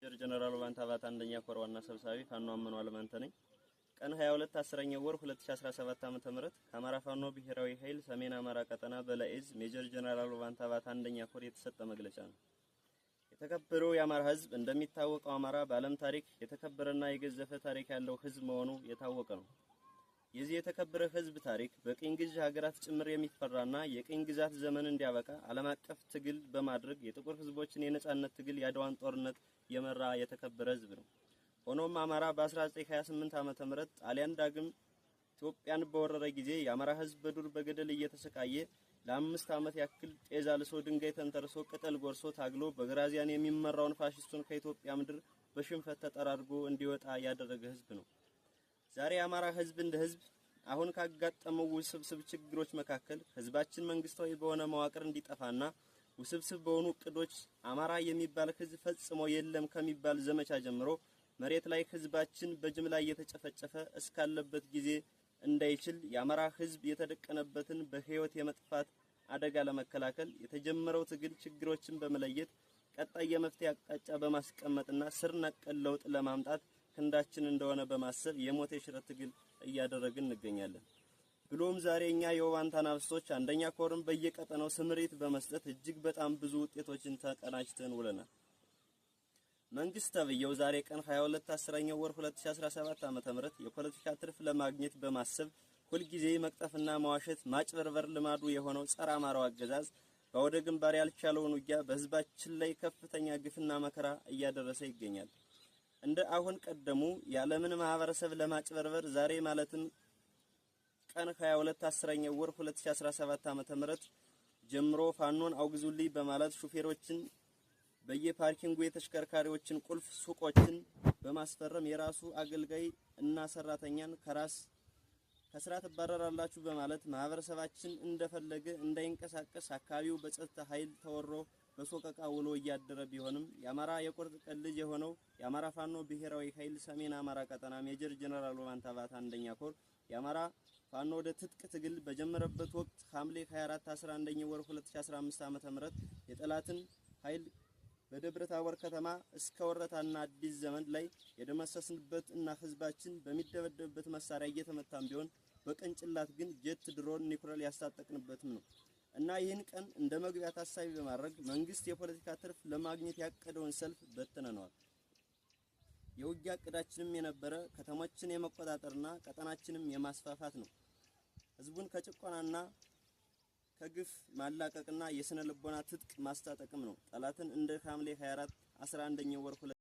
ሜጀር ጀነራል ውባንተ አባተ አንደኛ ኮር ዋና ሰብሳቢ ፋኖ አመኑ አለማንተ ነኝ። ቀን 22 10ኛው ወር 2017 ዓ.ም ከአማራ ፋኖ ብሔራዊ ኃይል ሰሜን አማራ ቀጠና በላይ እዝ ሜጀር ጀነራል ውባንተ አባተ አንደኛ ኮር የተሰጠ መግለጫ ነው። የተከበረው የአማራ ሕዝብ፣ እንደሚታወቀው አማራ በዓለም ታሪክ የተከበረና የገዘፈ ታሪክ ያለው ሕዝብ መሆኑ የታወቀ ነው። የዚህ የተከበረ ሕዝብ ታሪክ በቅኝ ግዥ ሀገራት ጭምር የሚፈራና የቅኝ ግዛት ዘመን እንዲያበቃ ዓለም አቀፍ ትግል በማድረግ የጥቁር ሕዝቦችን የነጻነት ትግል የአድዋን ጦርነት የመራ የተከበረ ሕዝብ ነው። ሆኖም አማራ በ1928 ዓ.ም ጣሊያን ዳግም ኢትዮጵያን በወረረ ጊዜ የአማራ ሕዝብ በዱር በገደል እየተሰቃየ ለ5 ዓመት ያክል ጤዛ ልሶ፣ ድንጋይ ተንተርሶ፣ ቅጠል ጎርሶ ታግሎ በግራዚያን የሚመራውን ፋሽስቱን ከኢትዮጵያ ምድር በሽንፈት ተጠራርጎ እንዲወጣ ያደረገ ሕዝብ ነው። ዛሬ የአማራ ሕዝብ እንደ ሕዝብ አሁን ካጋጠመው ውስብስብ ችግሮች መካከል ሕዝባችን መንግስታዊ በሆነ መዋቅር እንዲጠፋና ውስብስብ በሆኑ እቅዶች አማራ የሚባል ሕዝብ ፈጽሞ የለም ከሚባል ዘመቻ ጀምሮ መሬት ላይ ሕዝባችን በጅምላ እየተጨፈጨፈ እስካለበት ጊዜ እንዳይችል የአማራ ሕዝብ የተደቀነበትን በህይወት የመጥፋት አደጋ ለመከላከል የተጀመረው ትግል ችግሮችን በመለየት ቀጣይ የመፍትሄ አቅጣጫ በማስቀመጥና ስር ነቀል ለውጥ ለማምጣት ክንዳችን እንደሆነ በማሰብ የሞት የሽረት ትግል እያደረግን እንገኛለን። ብሎም ዛሬ እኛ የውባንተ አናብስቶች አንደኛ ኮርን በየቀጠናው ስምሪት በመስጠት እጅግ በጣም ብዙ ውጤቶችን ተቀናጅተን ውለናል። መንግስት ተብየው ዛሬ ቀን 22 10ኛው ወር 2017 ዓ.ም የፖለቲካ ትርፍ ለማግኘት በማሰብ ሁልጊዜ መቅጠፍና መዋሸት ማጭበርበር ልማዱ የሆነው ጸረ አማራው አገዛዝ በአውደ ግንባር ያልቻለውን ውጊያ በህዝባችን ላይ ከፍተኛ ግፍና መከራ እያደረሰ ይገኛል። እንደ አሁን ቀደሙ የዓለምን ማህበረሰብ ለማጭበርበር ዛሬ ማለትም ቀን 22 10ኛው ወር 2017 ዓ.ም ጀምሮ ፋኖን አውግዙልኝ በማለት ሹፌሮችን በየ parking ኡ የተሽከርካሪዎችን ቁልፍ ሱቆችን በማስፈረም የራሱ አገልጋይ እና ሰራተኛን ከራስ ከስራ ትባረራላችሁ በማለት ማህበረሰባችን እንደፈለገ እንዳይንቀሳቀስ አካባቢው በጸጥታ ኃይል ተወሮ በሶቀቃ ውሎ እያደረ ቢሆንም የአማራ የቁርጥ ቀን ልጅ የሆነው የአማራ ፋኖ ብሔራዊ ኃይል ሰሜን አማራ ቀጠና ሜጀር ጀነራል ውባንተ አባተ አንደኛ ኮር የአማራ ፋኖ ወደ ትጥቅ ትግል በጀመረበት ወቅት ሐምሌ 24 11 ወር 2015 ዓ.ም የጠላትን ኃይል በደብረ ታቦር ከተማ እስከ ወረታና አዲስ ዘመን ላይ የደመሰስንበት እና ህዝባችን በሚደበደብበት መሳሪያ እየተመታም ቢሆን በቅንጭላት ግን ጀት፣ ድሮን፣ ኒውክሌር ያስታጠቅንበትም ነው እና ይህን ቀን እንደ መግቢያ ታሳቢ በማድረግ መንግስት የፖለቲካ ትርፍ ለማግኘት ያቀደውን ሰልፍ በትነነዋል። የውጊያ እቅዳችንም የነበረ ከተሞችን የመቆጣጠርና ቀጠናችንም የማስፋፋት ነው። ህዝቡን ከጭቆናና ከግፍ ማላቀቅና የስነ ልቦና ትጥቅ ማስታጠቅም ነው። ጠላትን እንደ ሐምሌ 24 11ኛው ወር